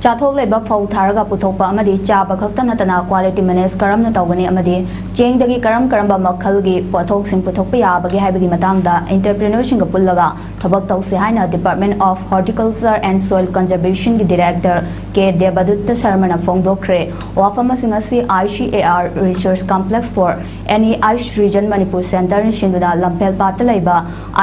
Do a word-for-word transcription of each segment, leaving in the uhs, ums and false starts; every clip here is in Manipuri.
ꯆꯥꯊꯣꯛ ꯂꯩꯕ ꯐꯧ ꯊꯥꯔꯒ ꯄꯨꯊꯣꯛꯄ ꯑꯃꯗꯤ ꯆꯥꯕ ꯈꯛꯇ ꯅꯠꯇꯅ quality manage ꯀꯔꯝꯅ ꯇꯧꯒꯅꯤ ꯑꯃꯗꯤ ꯆꯦꯡꯗꯒꯤ ꯀꯔꯝ ꯀꯔꯝꯕ ꯃꯈꯜꯒꯤ ꯄꯣꯠꯊꯣꯛꯁꯤꯡ ꯄꯨꯊꯣꯛꯄ ꯌꯥꯕꯒꯦ ꯍꯥꯏꯕꯒꯤ ꯃꯇꯥꯡꯗ entrepreneur ꯁꯤꯡꯒ ꯄꯨꯜꯂꯒ ꯊꯕꯛ ꯇꯧꯁꯤ ꯍꯥꯏꯅ Department of Horticulture and Soil Conservation ꯒꯤ Director ꯀꯦ ꯗꯦꯕꯗꯨꯠꯇ ꯁꯔꯃꯅ ꯐꯣꯡꯗꯣꯛꯈ꯭ꯔꯦ꯫ ꯋꯥꯐꯝꯁꯤꯡ ꯑꯁꯤ I C A R Research Complex for N E H Region Manipur Center ꯅ ꯁꯤꯟꯗꯨꯅ ꯂꯝꯐꯦꯜꯄꯥꯠꯇ ꯂꯩꯕ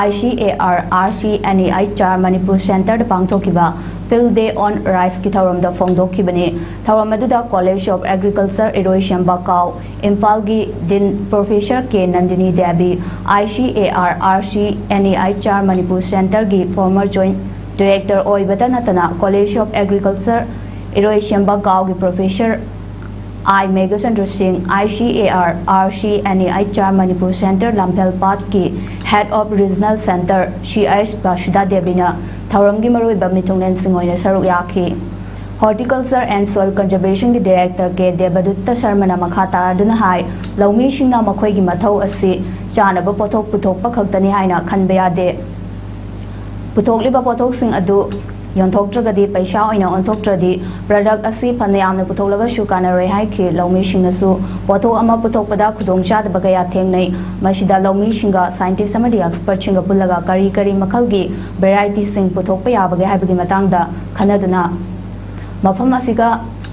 I C A R R C N E H R Manipur Center ꯗ ꯄꯥꯡꯊꯣꯛꯈꯤꯕ Field Day on Rice ꯀꯤ ꯊꯧꯔꯝꯗ ꯐꯣꯡꯗꯣꯛꯈꯤꯕꯅꯤ꯫ ꯊꯧꯔꯝ ꯑꯗꯨꯗ College of Agriculture ꯏꯔꯣꯏꯁꯦꯝꯕ ꯀꯥꯎ, ꯏꯝꯐꯥꯜꯒꯤ Dean Professor K Nandini Devi, I C A R R C N E H R Manipur Center ꯒꯤ former Joint Director ꯑꯣꯏꯕꯇ ꯅꯠꯇꯅ College of Agriculture ꯏꯔꯣꯏꯁꯦꯝꯕ ꯀꯥꯎꯒꯤ Professor I Meghachandra ꯁꯤꯡ, I C A R R C N E H R Manipur Center ꯂꯝꯐꯦꯜꯄꯥꯠꯀꯤ Head of Regional Center ꯁꯤ ꯑꯩꯆ ꯕꯥꯁꯨꯗꯥ ꯗꯦꯕꯤꯅ ꯊꯧꯔꯝꯒꯤ ꯃꯔꯨꯑꯣꯏꯕ ꯃꯤꯊꯨꯡꯂꯦꯟꯁꯤꯡ ꯑꯣꯏꯅ ꯁꯔꯨꯛ ꯌꯥꯈꯤ꯫ Horticulture and Soil Conservation ꯒꯤ Director ꯀꯦ ꯗꯦꯕꯗꯨꯠꯇ ꯁꯔꯃꯅ ꯃꯈꯥ ꯇꯥꯔꯗꯨꯅ ꯍꯥꯏ, ꯂꯧꯃꯤꯁꯤꯡꯅ ꯃꯈꯣꯏꯒꯤ ꯃꯊꯧ ꯑꯁꯤ ꯆꯥꯅꯕ ꯄꯣꯠꯊꯣꯛ ꯄꯨꯊꯣꯛꯄ ꯈꯛꯇꯅꯤ ꯍꯥꯏꯅ ꯈꯟꯕ ꯌꯥꯗꯦ꯫ ꯄꯨꯊꯣꯛꯂꯤꯕ ꯄꯣꯠꯊꯣꯛꯁꯤꯡ ꯑꯗꯨ ꯌꯣꯟꯊꯣꯛꯇ꯭ꯔꯒꯗꯤ, ꯄꯩꯁꯥ ꯑꯣꯏꯅ ꯑꯣꯟꯊꯣꯛꯇ꯭ꯔꯗꯤ product ꯑꯁꯤ ꯐꯅ ꯌꯥꯝꯅ ꯄꯨꯊꯣꯛꯂꯒꯁꯨ ꯀꯥꯟꯅꯔꯣꯏ ꯍꯥꯏꯈꯤ꯫ ꯂꯧꯃꯤꯁꯤꯡꯅꯁꯨ ꯄꯣꯠꯊꯣꯛ ꯑꯃ ꯄꯨꯊꯣꯛꯄꯗ ꯈꯨꯗꯣꯡꯆꯥꯗꯕ ꯀꯌꯥ ꯊꯦꯡꯅꯩ꯫ ꯃꯁꯤꯗ ꯂꯧꯃꯤꯁꯤꯡꯒ scientist ꯑꯃꯗꯤ expert ꯁꯤꯡꯒ ꯄꯨꯜꯂꯒ ꯀꯔꯤ ꯀꯔꯤ ꯃꯈꯜꯒꯤ variety ꯁꯤꯡ ꯄꯨꯊꯣꯛꯄ ꯌꯥꯕꯒꯦ ꯍꯥꯏꯕꯒꯤ ꯃꯇꯥꯡꯗ ꯈꯟꯅꯗꯨꯅ ꯃꯐꯝ ꯑꯁꯤꯒ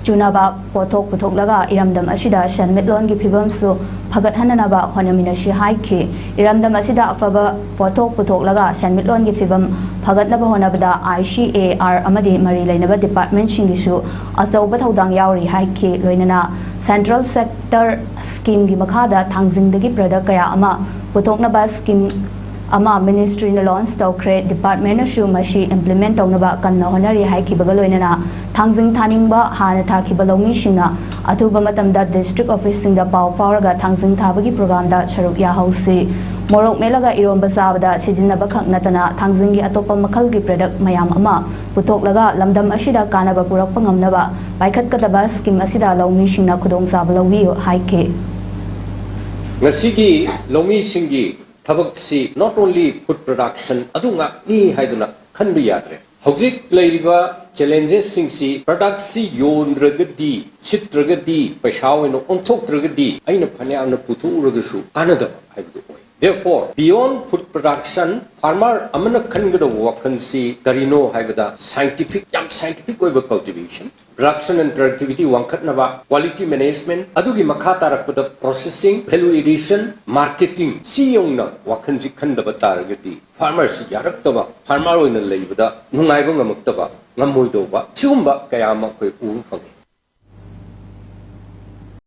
ꯆꯨꯅꯕ ꯄꯣꯠꯊꯣꯛ ꯄꯨꯊꯣꯛꯂꯒ ꯏꯔꯝꯗꯝ ꯑꯁꯤꯗ ꯁꯦꯟꯃꯤꯠꯂꯣꯟꯒꯤ ꯐꯤꯕꯝꯁꯨ ꯐꯒꯠꯍꯟꯅꯅꯕ ꯍꯣꯠꯅꯃꯤꯟꯅꯁꯤ ꯍꯥꯏꯈꯤ꯫ ꯏꯔꯝꯗꯝ ꯑꯁꯤꯗ ꯑꯐꯕ ꯄꯣꯠꯊꯣꯛ ꯄꯨꯊꯣꯛꯂꯒ ꯁꯦꯟꯃꯤꯠꯂꯣꯟꯒꯤ ꯐꯤꯕꯝ ꯐꯒꯠꯅꯕ ꯍꯣꯠꯅꯕꯗ I C A R ꯑꯃꯗꯤ ꯃꯔꯤ ꯂꯩꯅꯕ department ꯁꯤꯡꯒꯤꯁꯨ ꯑꯆꯧꯕ ꯊꯧꯗꯥꯡ ꯌꯥꯎꯔꯤ ꯍꯥꯏꯈꯤ꯫ ꯂꯣꯏꯅꯅ central sector scheme ꯒꯤ ꯃꯈꯥꯗ ꯊꯥꯡꯖꯤꯡꯗꯒꯤ product ꯀꯌꯥ ꯑꯃ ꯄꯨꯊꯣꯛꯅꯕ scheme ꯑꯃ ministry ꯅ launch ꯇꯧꯈ꯭ꯔꯦ꯫ Department ꯅꯁꯨ ꯃꯁꯤ implement ꯇꯧꯅꯕ ꯀꯟꯅ ꯍꯣꯠꯅꯔꯤ ꯍꯥꯏꯈꯤꯕꯒ ꯂꯣꯏꯅꯅ ꯊꯥꯡꯖꯤꯡ ꯊꯥꯅꯤꯡꯕ ꯍꯥꯟꯅ ꯊꯥꯈꯤꯕ ꯂꯧꯃꯤꯁꯤꯡꯅ ꯑꯊꯨꯕ ꯃꯇꯝꯗ district office ꯁꯤꯡꯗ ꯄꯥꯎ ꯐꯥꯎꯔꯒ ꯊꯥꯡꯖꯤꯡ ꯊꯥꯕꯒꯤ program ꯗ ꯁꯔꯨꯛ ꯌꯥꯍꯧꯁꯤ꯫ ꯃꯣꯔꯣꯛ ꯃꯦꯠꯂꯒ ꯏꯔꯣꯝꯕ ꯆꯥꯕꯗ ꯁꯤꯖꯤꯟꯅꯕ ꯈꯛ ꯅꯠꯇꯅ ꯊꯥꯡꯖꯤꯡꯒꯤ ꯑꯇꯣꯞꯄ ꯃꯈꯜꯒꯤ product ꯃꯌꯥꯝ ꯑꯃ ꯄꯨꯊꯣꯛꯂꯒ ꯂꯝꯗꯝ ꯑꯁꯤꯗ ꯀꯥꯟꯅꯕ ꯄꯨꯔꯛꯄ ꯉꯝꯅꯕ ꯄꯥꯏꯈꯠꯀꯗꯕ scheme ꯑꯁꯤꯗ ꯂꯧꯃꯤꯁꯤꯡꯅ ꯈꯨꯗꯣꯡꯆꯥꯕ ꯂꯧꯕꯤꯌꯨ ꯍꯥꯏꯈꯤ꯫ ꯉꯁꯤꯒꯤ ꯂꯧꯃꯤꯁꯤꯡꯒꯤ ꯊꯕꯛꯁꯤ not only food production ꯑꯗꯨ ꯉꯥꯛꯅꯤ ꯍꯥꯏꯗꯨꯅ ꯈꯟꯕ ꯌꯥꯗ꯭ꯔꯦ꯫ ꯍꯧꯖꯤꯛ ꯂꯩꯔꯤꯕ ꯆꯦꯂꯦꯟꯖꯦꯁꯁꯤꯡꯁꯤ, ꯄ꯭ꯔꯗꯛꯁꯤ ꯌꯣꯟꯗ꯭ꯔꯒꯗꯤ, ꯁꯤꯠꯇ꯭ꯔꯒꯗꯤ, ꯄꯩꯁꯥ ꯑꯣꯏꯅ ꯑꯣꯟꯊꯣꯛꯇ꯭ꯔꯒꯗꯤ ꯑꯩꯅ ꯐꯅꯌꯥꯝꯅ ꯄꯨꯊꯣꯛꯎꯔꯒꯁꯨ ꯀꯥꯟꯅꯗꯕ ꯍꯥꯏꯕꯗꯨ ꯑꯣꯏ꯫ Therefore, beyond food production, farmer ꯑꯃꯅ ꯈꯟꯒꯗꯧꯕ ꯋꯥꯈꯜꯁꯤ ꯀꯔꯤꯅꯣ ꯍꯥꯏꯕꯗ, ꯁꯥꯏꯟꯇꯤꯐꯤꯛ, ꯌꯥꯝ ꯁꯥꯏꯟꯇꯤꯐꯤꯛ ꯑꯣꯏꯕ cultivation, production and productivity ꯋꯥꯡꯈꯠꯅꯕ, quality management, ꯑꯗꯨꯒꯤ ꯃꯈꯥ ꯇꯥꯔꯛꯄꯗ processing, value addition, marketing, ꯁꯤ ꯌꯧꯅ ꯋꯥꯈꯜꯁꯤ ꯈꯟꯗꯕ ꯇꯥꯔꯒꯗꯤ ꯐꯥꯔꯃꯔꯁꯤ ꯌꯥꯔꯛꯇꯕ, ꯐꯥꯔꯃꯔ ꯑꯣꯏꯅ ꯂꯩꯕꯗ ꯅꯨꯡꯉꯥꯏꯕ ꯉꯝꯃꯛꯇꯕ, ꯉꯝꯃꯣꯏꯗꯧꯕ, ꯁꯤꯒꯨꯝꯕ ꯀꯌꯥ ꯑꯃ ꯑꯩꯈꯣꯏ ꯎꯕ ꯐꯪꯉꯤ꯫